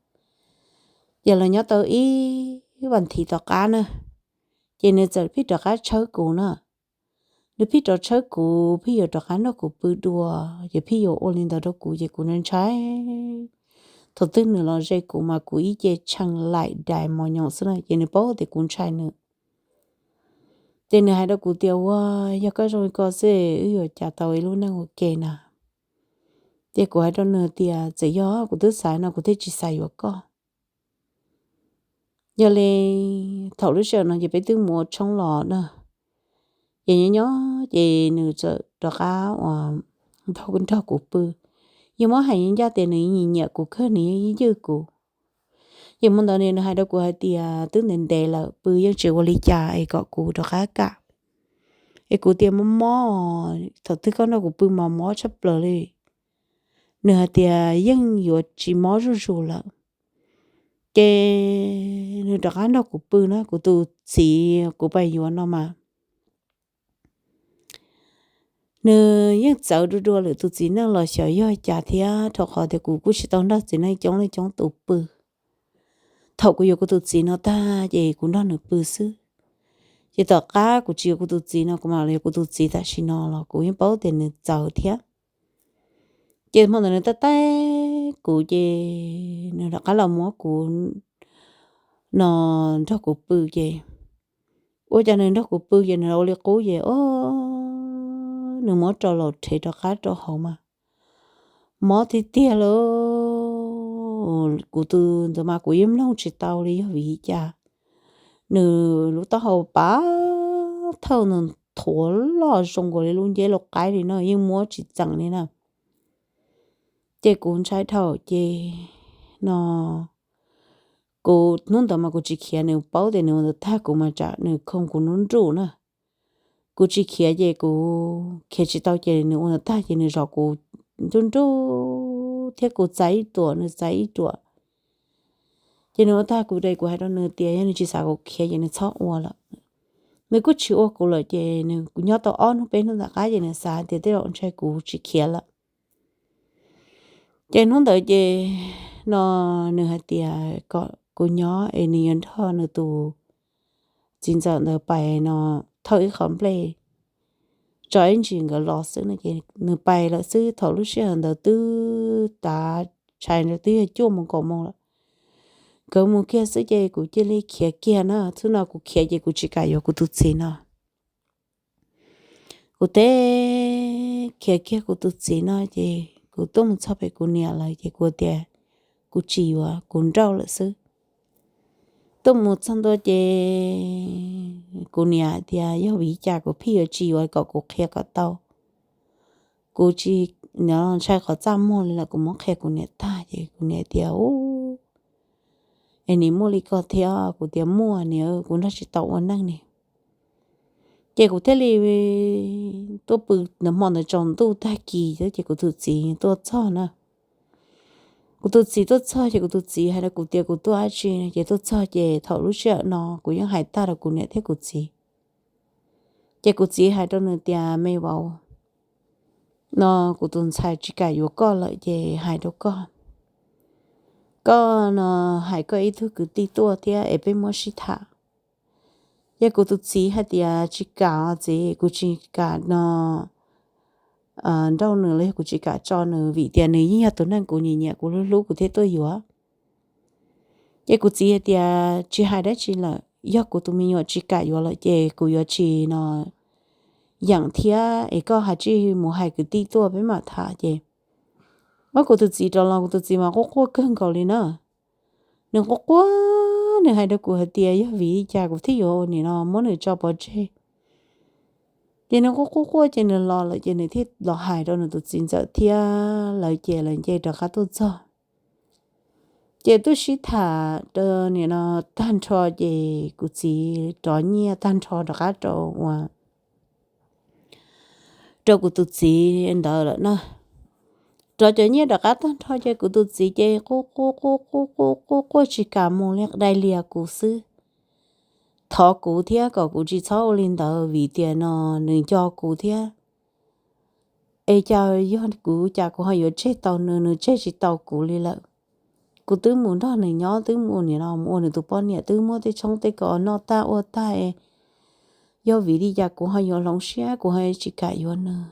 Ces los nyob tau ib vas thiv tom qab na, ces nws txawm pheej rov qab tshawb kuv na. Nws pheej rov tshawb kuv, pheej yuav rov qab nrog kuv pw dua, ces pheej yuav ua li ntawd rau kuv, ces kuv ntshai ntshai. Thaum twg nws los ze kuv mas kuv ib ce tshee laim dais mos nyoos xwb na, ces nws paub tias kuv ntshai nws. Ces nws hais rau kuv tias, Ua, yog koj zoo li ko xwb wb yuav cas tau ib lub neej ua ke na. Ces kuv hais rau nws tias, Txawm yog kuv twb xav no kuv thiaj tsis xav yuav koj. Yog li thaum lub sij hawm no ces peb twb mus ua tshoob los na, ces nyob nyob ces nws txawm rov qab uas nrog nrog kuv pw. Yog muab hais ncaj tias nws nyiam nyiam kuv kawg, nws yeej ywj ywj kuv. Ces hmo ntawd nws hais rau kuv hais tias twb ntev ntev lawm, pw yeej tsis ua li cas es kom kuv rov qab kam. Es kuv tias, Mob mob, thaum twg koj nrog kuv pw mas mob tshaj plaws li. Nws hais tias yeej yuav tsis mob zuj zus lawm. Ces nws rov qab nrog kuv pw na, kuv tus txiv kuv pais yuav no mas nws yeej txawv dua dua lwm tus txiv neej los xyov yog cas thiab, rau qhov tias kuv kuj tsis tau nrog txiv neej coob leej coob tus pw. Thaum kuv yuav kuv tus txiv no tag ces kuv nrog nws pw xwb. Ces tom qab kuv tsis yuav kuv tus txiv no, kuv mam los yuav kuv tus txiv tam sim no los kuv yeej paub tias nws txawv thiab. Ces hmo ntawd nws taij taij kuv ces nws rov qab los muab kuv no nrog kuv pw ces ua cas nws nrog kuv pw ces nws ua li qub ces o, nws muab rau laus rhev rov qab rau hauv mas mob tiag tiag li. Kuv tus ntawd mas kuv yeej mloog tsis tau li yog vim li cas. Nws lub taub hau pav thawj ntawd nthuav loj zoo nkaus li lub nceb lau qaib li no, yeej muab tsis txeem li na. Ces kuv ntshai dhau ces no kuv hnub ntawd mas kuv tsis khiav, nws paub tias nws ua ntawd tag kuv mas tsam nws khoo kuv nruj nruj na. Kuv tsis khiav ces kuv khiav tsis tau ces nws ua ntawd tag ces nws zov kuv nruj nruj thiab kuv txais ib ruam nws txais ib ruam. Ces nws ua tag kuv ces kuv hais rau nws tias yog nws tsis xav kuv khiav ces nws txhob ua lawm. Nws kuj tsis ua kuv lawm ces nws kuv nyob tau ob hnub peb hnub tom qab ces nws xav tias tej zaum ntshe kuv tsis khiav lawm. Ces hnub ntawd ces no nws hais tias kom kuv nyob es nws yuav nrog nws tus txiv ntxawm ntawd pais no thauj ib qho nplej tso ib ntsis nkawd los xwb no ces nws pais lawm xwb. Thaum lub sij hawm ntawd twb tav tshais ntawd twb yog cuaj moos kaum moos lawm. Nkawd mus kiag xwb ces kuv cia li khiav kiag na, txhua no kuv khiav ces kuv tsis kam yuav kuv tus txiv no. Kuv teb khiav kiag kuv tus txiv no ces kuv tuaj mus txog pem kuv niam lawm ces kuv tias kuv tsis yuav, kuv nrauj lawm xwb. Tuaj mus txog ntua ces kuv niam hais tias yog vim li cas kuv pheej yuav tsis yuav kom kuv qhia kom tau. Kuv tsis ntshai qhov txaj muag li lawm, kuv muab qhia kuv niam tag ces kuv niam tias u, es nim muaj li ko thiab? Kuv tias muaj niam, kuv nrog tsis tau ua neej ni. Ces kuv thiaj li tuaj pw ntawd, hmo ntawd tsaus ntuj tag kis xwb ces kuv tus txiv tuaj txog na. Kuv tus txiv tuaj txog ces kuv tus txiv hais rau kuv tias kuv tuaj dab tsi no ces tuaj txog ces thaum lub sij hawm no kuv yeej hais tag rau kuv niam thiab kuv txiv. Ces kuv txiv hais rau nws tias me vauv, no kuv tus ntxhais tsis kam yuav koj lawm ces hais rau koj, koj no hais koj ib tug kwv tij tuaj thiab es peb muab sib tham. Ces kuv tus txiv hais tias tsis kam os txiv, kuv tsis kam no nrauj nws los yog kuv tsis kam tso nws vim tias nws yeej yog tus neeg kuv nyiam nyiam kuv hlub hlub kuv thiaj tuaj yuav. Ces kuv txiv hais tias tsis hais dab tsi lawm, yog kuv tus me nyuam tsis kam yuav lawm ces kuv yuav tsis no yeem thiab es koj hais tsij mus hais kwv tij tuaj peb mam tham ces. Muab kuv tus txiv rov los kuv tus txiv mas quaj quaj kawg nkaus li na. Nws quaj quaj, nws hais rau kuv hais tias yog vim li cas kuv thiaj yuav ua nim no muab nws tso pov tseg. Ces nws quaj quaj quaj ces nws los lawm ces nws thiaj los hais rau nws tus txiv ntxawm thiab lawv ces lawv nce rov qab tuaj txog. Ces twb sib tham rau nim no tag nrho ces kuv txiv rov nyiaj tag nrho rov qab rau uas rau kuv tus txiv ntawd lawm na. Rov cov nyiaj rov qab tag nrho ces kuv tus txiv ces quaj quaj quaj quaj quaj quaj quaj tsis kam mus li, dai lias kuv xwb. Thov kuv thiab kom kuv tsis txhob ua li ntawd vim tias no nws nco kuv thiab. Es cas yog kuv cas kuv ho yuav tseg tau nws, nws tseg tsis tau kuv li lawm. kuv twb mus nrog nws nyob, twb mus nim no mus ua nws tus poj niam, twb muab tej tshoob tej kos noj tag ua tag, yog vim li cas kuv ho yuav hloov siab, kuv ho tsis kam yuav nws?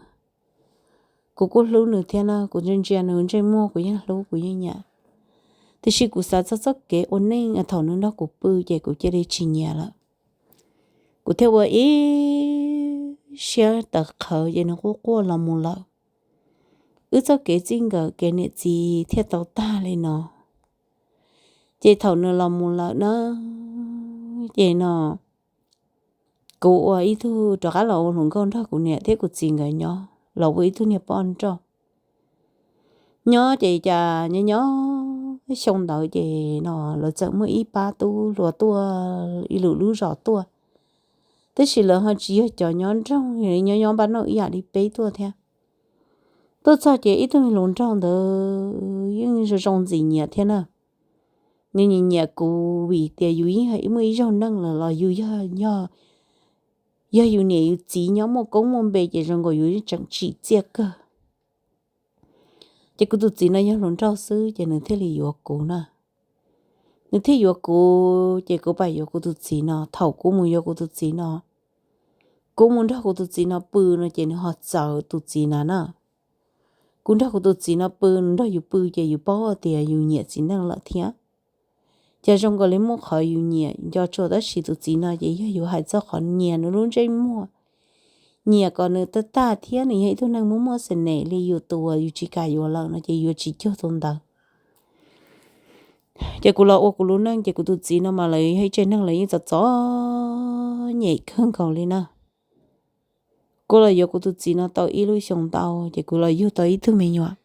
Kuv kuj hlub nws thiab na, kuv ntsia ntsia nws ntsej muag kuv yeej hlub kuv yeej nyiam. Tiam sis kuv xav txog txoj kev ua neej thaum nws nrog kuv pw ces kuv cia li tsis nyiam lawm. Kuv thiaj ua ib siab tawv qhawv ces nws quaj quaj los mus lawm. Wb txoj kev txij nkawm kev niam txiv thiaj tau tag li no. Ces thaum nws los mus lawm na, ces no kuv ua ib tug rov qab los ua hluas nkauj nrog kuv niam thiab kuv txiv nkawd nyob, los ua ib tug niag poj nrauj. Nyob ces cas nyob nyob xyoo ntawd ces no lawv txawm muaj ib pab tub hluas tuaj ib lwm lub zos tuaj, tab sis lawv ho tsis yog cov nyob nroog, nyob nyob npaj noj ib yam li peb tuaj thiab. Tuaj txog ces ib tug me hluas nraug ntawd yeej zoo zoo ntxim nyiam thiab na. Nws nyiam nyiam kuv vim tias yus yeej muaj ib zaug neej lawm los yus yog, yog yus niam yus txiv nyob muaj koob muaj npe ces zoo nkaus yus yeej tseem tsim txiaj kawg. Ces kuv tus txiv no yog hluas nraug xwb ces nws thiaj li yuav kuv na. Nws thiaj yuav kuv ces kuv pam yuav kuv tus txiv no. Thaum kuv mus yuav kuv tus txiv no, kuv mus nrog kuv tus txiv no pw no ces nws ho txawv tus txiv na na. Kuv nrog kuv tus txiv no pw, nws nrog yus pw ces yus paub tias yus nyiam txiv neej lawm thiab. Ces zoo nkaus li muaj qhov yus nyiam nco tsuas, tab sis tus txiv no ces yog yus hais txog qhov nyiam nws lub ntsej muag, nyiam kom nws tag tag thiab nws yog ib tug neeg muaj muaj xeem neem li yus tus uas yus tsis kam yuav lawm no ces yuav tsis cuag tus ntawd. Ces kuv los ua kuv lub neej ces kuv tus txiv no mas lawv yog ib tsev neeg lawv yeej txom txom nyem kawg nkaus li na. Kuv los yuav kuv tus txiv no tau ib lub xyoo ntau ces kuv los yug tau ib tug me nyuam.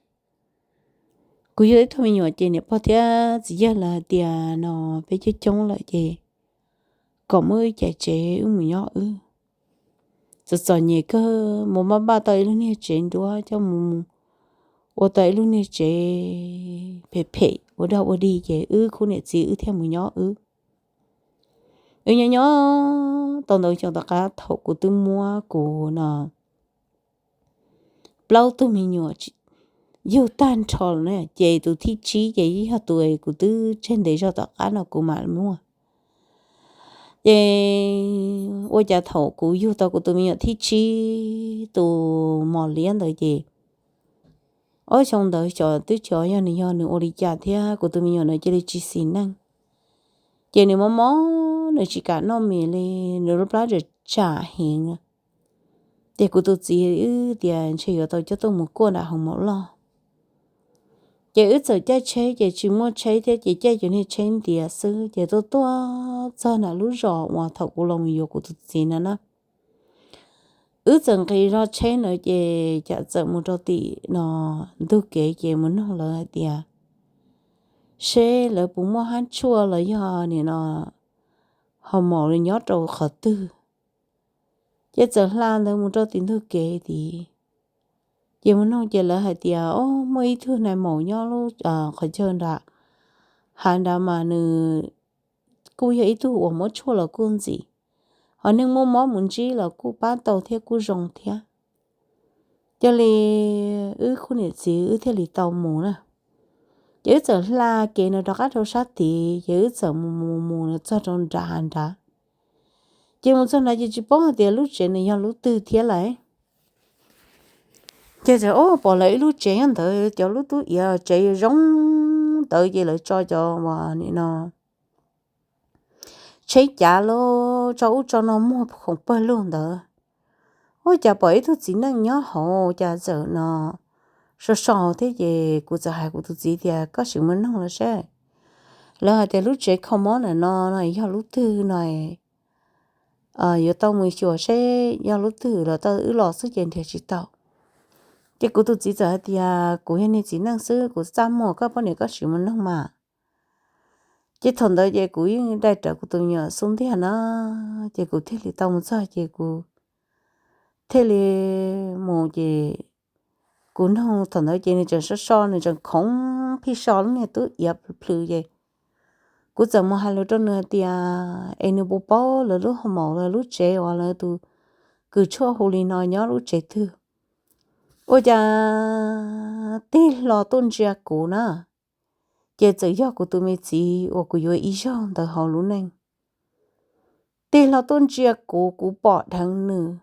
Kuv yug ib tug me nyuam ces niam pog thiab txiv yawg lawv hais tias no peb coob coob lawm ces kom muab wb cais tsev wb mus nyob wb. Txom txom nyem kawg, mus npaj npaj tau ib lub niag tsev nruab coj mus ua tau ib lub niag tsev phem phem ua dog ua dig ces wb khub niam txiv wb thiaj mus nyob wb. Wb nyob nyob tau ntau xyoo tom qab thaum kuv twb muab kuv no plaub tug me nyuam yug tag nrho lawm na ces tus thib tsib ces yog tus kuv twb tseg ntev zog tom qab no kuv mam muaj. Ces ua cas thaum kuv yug tau kuv tus me nyuam thib tsib tus mos liab ntawd ces ob xyoo ntawd xyov twb tsis yog nws yog nws ua li cas thiab kuv tus me nyuam ntawd cia li tsis xis neej. Ces nws mob mob, nws tsis kam noj mis li, nws lub plab tsam tsam heev. Ces kuv tus txiv wb tias ntshe yuav tau coj tuaj mus kuaj nram hoo maum loj. Ces wb txawm caij tsheb ces tsis muaj tsheb thiab ces caij cov niag tsheb ntiav xwb ces tuaj tuaj txog nram lub zos uas thaum kuv los mus yuav kuv tus txiv no na. Wb txawm nqis zog tsheb ntawd ces cas txawm mus rau tim no ntug kev ces mus noog lawv hais tias seb lawv puas muaj hab tshuaj los yog nim no ho maum li nyob rau qhov twg. Ces txawm hla ntawd mus rau tim ntug kev tid. Ces mus noog ces lawv hais tias o, muaj ib tug nais maum nyob lub qhov chaw nram hav nrad mas nws kuj yog ib tug uas muab tshuaj los kuj ntxim, ho neeg muaj mob mus ntsib los kuj pab tau thiab kuj zoo thiab. Cia li wb khub niam txiv wb thiaj li tau mus na. Ces wb txawm hla kev no rov qab rau sab tid ces wb txawm mus mus mus txog rau nram hav nrad. Ces mus txog nrad ces tsis paub hais tias lub tsev nws yog lub twg thiab lawm. Ces txawm o, pom lawv ib lub tsev nyob ntawd, cov lub tub iav tsev zoo ntawd ces lawv tso cov uas nim no tsheb cav lawm tso ub tso no muag khoom pawg lug ntawd. Ua cas pom ib tug txiv neej nyob hauv cas txawm no so so thiab ces kuv txawm hais kuv tus txiv tias koj sim mus noog lawv seb, lawv hais tias lub tsev kho mob ntawm no no yog lub twg no, yuav tau mus xyuas seb yog lub twg los tau, wb los xwb ces nrhiav tsis tau. Ces kuv tus txiv txawm hais tias kuv yog niag txiv neej xwb kuv txaj muag, koj poj niam koj sim mus noog mas. Ces thaum ntawd ces kuv yeej dai rawv kuv tus me nyuam xub ntiag na, ces kuv thiaj li tau mus txog ces kuv thiaj li mus ces kuv noog thaum ntawd ces nws tseem so so, nws tseem khoov phij so lub niag tub iav plhws plhws ces kuv txawm mus hais lus rau nws hais tias es nws puas paub lawv lub hoo maum lawv lub tsev uas lawv tus kws tshuaj hu li no nyob lub tsev twg. Ua cas tig hlo tuaj ntsia kuv na, Ces txawm yog kuv tus me txiv uas kuv yuav ib zaug ntawd hauv lub neej, tig hlo tuaj ntsia kuv, kuv pom dheev nws,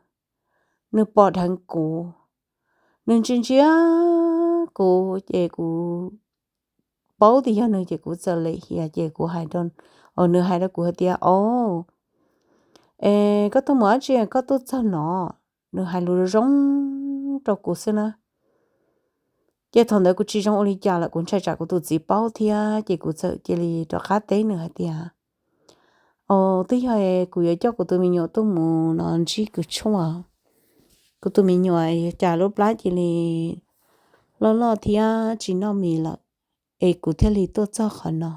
nws pom dheev kuv. Nws ntsia ntsia kuv ces kuv paub tias yog nws ces kuv txawm lem hiam ces kuv hais rau, nws hais rau kuv hais tias, O, es koj tuaj mus dab tsi koj tuaj txog no? Nws hais lus zoo rau kuv xwb na. Ces thaum ntawd kuv tsis zoo ua li cas lawm, kuv ntshai tsam kuv tus txiv paub thiab ces kuv txawm cia li rov qab teb nws hais tias, O, twb yog kuv yuav coj kuv tus me nyuam tuaj mus no ntsib kws tshuaj. Kuv tus me nyuam cas lub plab cia li loj loj thiab tsis noj mis lawm, es kuv thiaj li tuaj txog qhov no.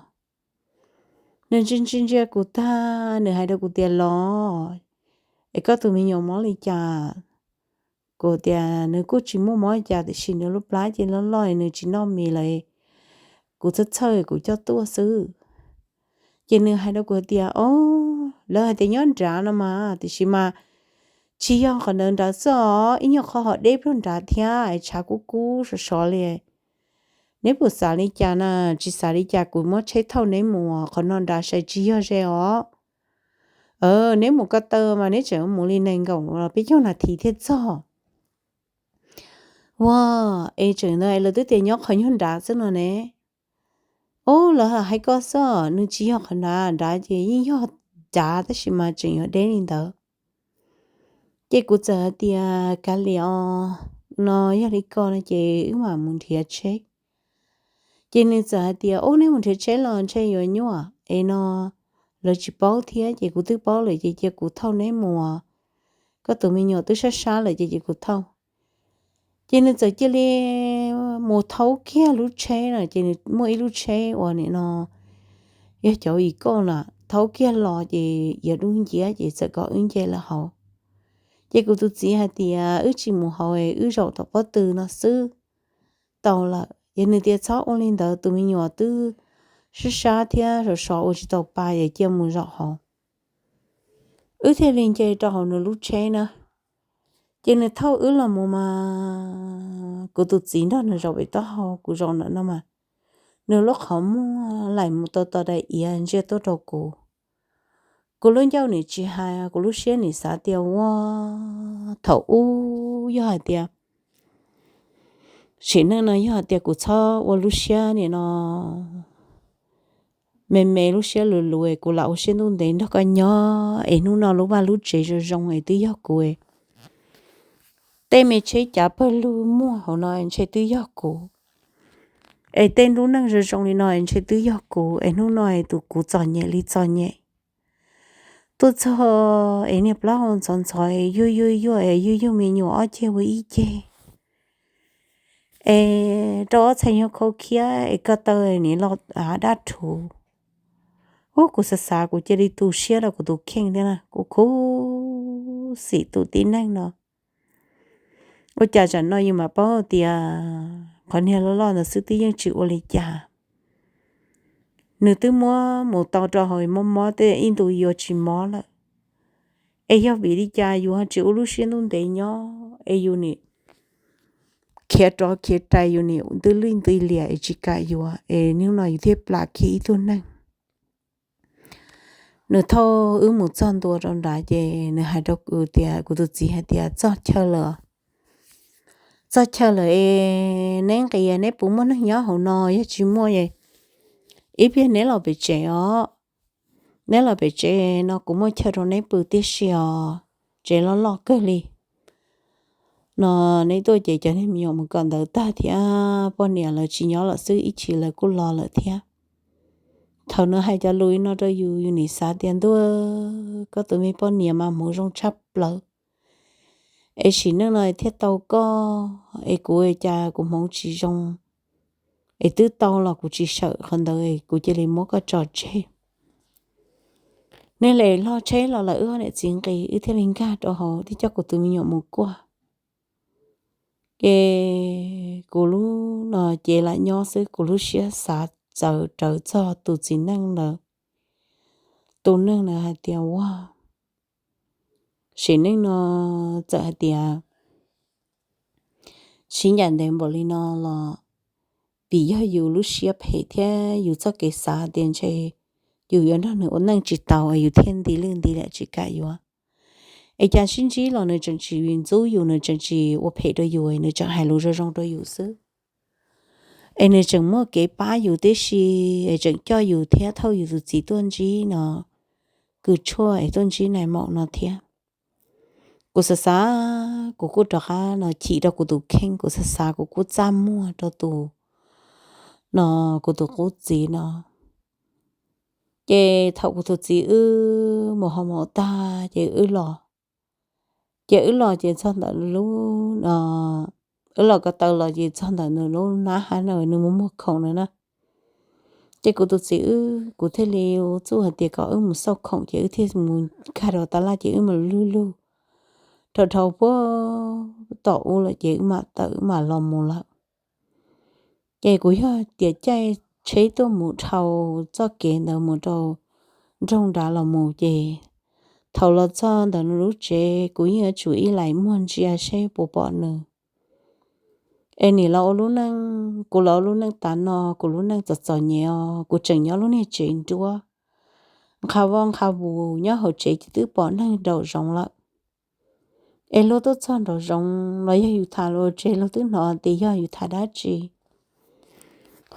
Nws ntsia ntsia ntsia kuv tag, nws hais rau kuv tias, Los, es koj tus me nyuam mob li cas? Kuv tias, Nws kuj tsis muaj mob li cas tiam sis nws lub plab cia li loj loj, nws tsis noj mis lawm, kuv txhawj txhawj kuv coj tuaj xwb. Ces nws hais rau kuv tias, O, lawv hais tias nyob nrad no mas, tiam sis mas tsis yog qhov ntawd nrad xwb os, ib nyuag qhov ho deb plog nrad thiab, tshav kub kub sov sov li. Neb puas xav li cas na? Tsis xav li cas kuv muab tsheb thauj neb mus qhov no nrad, saib tsis yog ze os. Neb mus ko taw mas neb tseem mus li nees nkaum los peb caug nas this thiaj txog. Ua, es tseem ntawd lawv twb tias nyob qhov nyuag nrad xwb no ne. O, lawv hais koj xwb, nws tsis yog qhov nrad, nrad ces yeej yog nrad tab sis mas tseem yuav deb li ntawd. Ces kuv txawm hais tias, Kav liam os, no yog li ko no ces wb mam mus nrhiav tsheb. Ces nws txawm hais tias, Ub, neb mus nrhiav tsheb los ntshe yuav nyuaj es no, lawv tsis paub thiab, ces kuv twb paub lawm ces cia kuv thauj neb mus, koj tus me nyuam twb sab sab lawm ces cia kuv thauj. Ces nws txawm cia li mus thaub kiag lub tsheb na, ces nws muaj ib lub tsheb uas nim no yog cov ib kauj na, thaub kiag los ces iav dub nciab ces txawm kom wb nce lawm hauv. Ces kuv tus txiv hais tias, Wb tsis mus hauv, wb zaum tom pob tw no xwb tau lawm. Ces nws tias, Txhob ua li ntawd, tus me nyuam twb sab sab thiab sov sov ua tsis tau pa, ces cia mus zaum hauv. Wb thiaj li nce rau hauv nws lub tsheb na. Ces nws thauj wb los mus mas kuv tus txiv nrog nws zaum pem taub hau, kuv zaum ntawm no mas nws lub qhov muag laim mus tau tos daim iav ntsia tuaj rau kuv. Kuv lub ncauj nim tsis hais, kuv lub siab nim xav tias, Ua, thaum ub yog hais tias sim neej no yog hais tias kuv txhob ua lub siab nim no me me, lub siab luv luv es kuv lam ua siab ntuj ntev nrog koj nyob es hnub no lub vaj lub tsev zoo zoo es twb yog kuv, tej me tsheb cav pawg lug muaj hauv no ntshe twb yog kuv, es tej lub neej zoo zoo li no ntshe twb yog kuv, es hnub no es tus kuv txom nyem li txom nyem. Tuaj txog es niag plaub hau ntxhov ntxhov, yuag yuag yuag es yuag yuag me nyuam ob ceg ua ib ceg, es rau ob txhais nyuag khau khiab es ko taw nim los av dab rhuv. Ub, kuv xav xav kuv cia li tu siab rau kuv tus kheej thiab na, kuv khuv xim tus tib neeg no. Ua cas tsam no yus mam paub tias qhov niag loj loj ntawd xwb twb yeej tsis ua li cas. Nws twb muab mus tau rau hauv mob mob tej ib ntus yuav tsis mob lawm. Es yog vim li cas yus ho tsis ua lub siab ntuj ntev nyob es yus nim khiav rov khiav rais, yus nim ntws lwj ntws liam es tsis kam yuav, es hnub no yus thiaj plam kiag ib tug neeg. Nws thauj wb mus txog ntua rau nrad ces nws hais rau kuv tias, kuv tus txiv hais tias, Txog chaw lawm, txog chaw lawm es neb nqis, neb puas muaj neeg nyob hauv no? Yog tsis muaj es ib pliag neb los pem tsev os. Neb los pem tsev no kuv muaj chaw rau neb pw tib si os. Tsev loj loj kawg li. No neb tuaj ces cov niag me nyuam mus kawm ntawv tag thiab poj niam lawv tsis nyob lawm xwb, ib chim lawv kuj los lawm thiab. Thaum nws hais cov lus li no rau yus, yus nim xav tias, Ntuj, koj tus me poj niam mas hmoov zoo tshaj plaws, es sim neej no thiaj tau koj, es kuv cas kuv hmoov tsis zoo, es twb tau los kuv tsis sawm qhov ntawd, kuv cia li muab koj tso tseg. Nws hle hlo tsheb los lawm, wb ob niam txiv nqis, wb thiaj li nkag rau hauv thiab coj kuv tus me nyuam mus kuaj. Ces kuv lub no ces lam nyob xwb, kuv lub siab xav txawv rawv txog tus txiv neej ntawd. Tus neeg ntawd hais tias, Ua, sim neej no txawm hais tias sib ncaim ntev npaum li no los vim yog yus lub siab phem thiab yus txoj kev xav tias ntshe yus yuav nrog nws ua neej tsis tau es yus thiaj nti lwj nti liam tsis kam yuav. Es cas sib ntsib los nws tseem tsis ntxub yus, nws tseem tsis ua phem rau yus, nws tseem hais lus zoo zoo rau yus xwb. Es nws tseem muaj kev pab yus tib si, es tseem coj yus thiab thauj yus tus txiv tuaj ntsib no, kws tshuaj es tuaj ntsib nais maum no thiab. Kuv xav xav, kuv kuj rov qab no chim rau kuv tus kheej, kuv xav xav kuv kuj txaj muag rau tus no, kuv tus qub txiv no. Ces thaum kuv tus txiv wb mus hauv mos tag ces wb los, ces wb los ces txog ntawm lub, wb los ko taw los ces txog ntawm nws lub nab hab no nws muaj muag khoom na na. Ces kuv tus txiv wb, kuv thiaj li ua txuj hais tias kom wb mus xauj khoom ces wb thiaj mus nkag rau tab laj ces wb mus lug lug dhau dhau puag tom ub lawm ces wb mam tawm wb mam los mus lawm. Ces kuv yog tias caij tsheb tuaj mus dhau txoj kev ntawd mus rau nroog nrad los mus ces thaum los txog ntawm nws lub tsev kuv yeej yuav tsum ib lais muag ntsia seb puas pom nws. Es nim los ua lub neej, kuv los ua lub neej tas no, kuv lub neej txom txom nyem os, kuv tseem nyob lub niag tsev nruab, nqha vaj nqha vus nyob hauv tsev ces twb pom neeg nraum zoov lawm. Es luag tuaj txog nraum zoov los yog yus tham los tseg luag twb hnov tias yog yus tham dab tsi.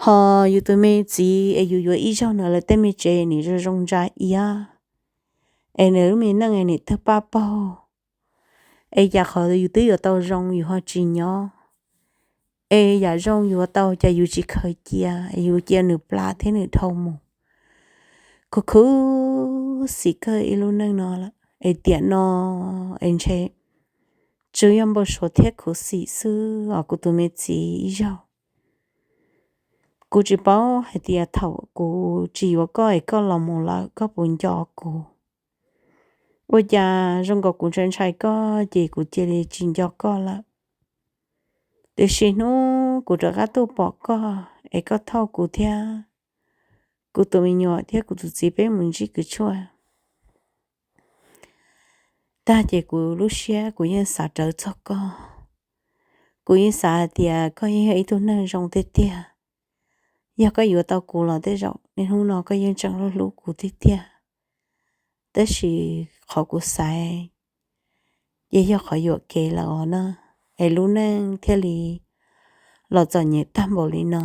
Ho yus tus me txiv es yus yuav ib zaug no lawv tej me tsev nim zoo zoo ntsa iab, es nws lub me neej es nim tawg paj paug, es cas qhov yus twb yuav tau zoo yus ho tsis nyob, es yam zoo yuav tau cas yus tsis khaws cia, yus cia nws plam thiab nws dhau mus. Khuv khuv xim kawg ib lub neej no lawm es tiam no es ntshe tsuas yog npau suav thiab khuv xim xwb os kuv tus me txiv ib zaug. Kuv tsis paub hais tias thaum kuv tsis yuav koj es koj los mus lawm koj puas nco kuv. Ua cas zoo nkaus kuv ntshai ntshai koj ces kuv cia li tsis nco koj lawm. Tiam sis hnub kuv rov qab tuaj pom koj es koj thauj kuv thiab kuv tus me nyuam thiab kuv tus txiv peb mus ntsib kws tshuaj tag ces kuv lub siab kuv yeej xav rawv txog koj. Kuv yeej xav hais tias koj yeej yog ib tug neeg zoo tiag tiag. Yog koj yuav tau kuv los tej zaum niaj hnub no koj yeej tseem hlub hlub kuv tiag tiag. Tab sis qhov kuv xaiv ces yog qhov yuam kev lawm os na, es lub neej thiaj li los txom nyem tag npaum li no.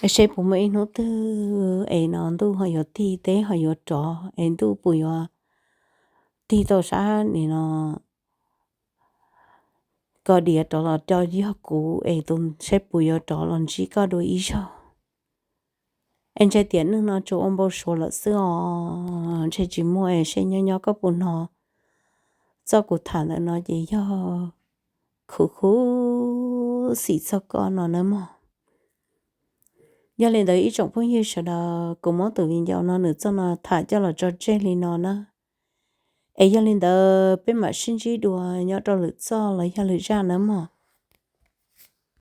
Es seb puas muaj ib hnub twg es no ntuj ho yuav tig, teb ho yuav rov, es ntuj puas yuav tig tau sab nim no ko diav rov los rau yog kuv es tus seb puas yuav rov los ntsib koj dua ib zaug. Es ntshe tiam neej no tsuas ua npau suav lawm xwb os, ntshe tsis muaj es seb nyob nyob koj puas hnov txoj kuv tham ntawm no ces yog khuv khuv xim txog koj no nawb mog. Yog li ntawd ib tsoom phooj ywg sawv daws, kuv muab tus viv ncaus no nws txoj no tham coj los tso tseg li no na. Es yog li ntawd peb mam sib ntsib dua nyob rau lwm txoj los yog lwm zaj nawb mog.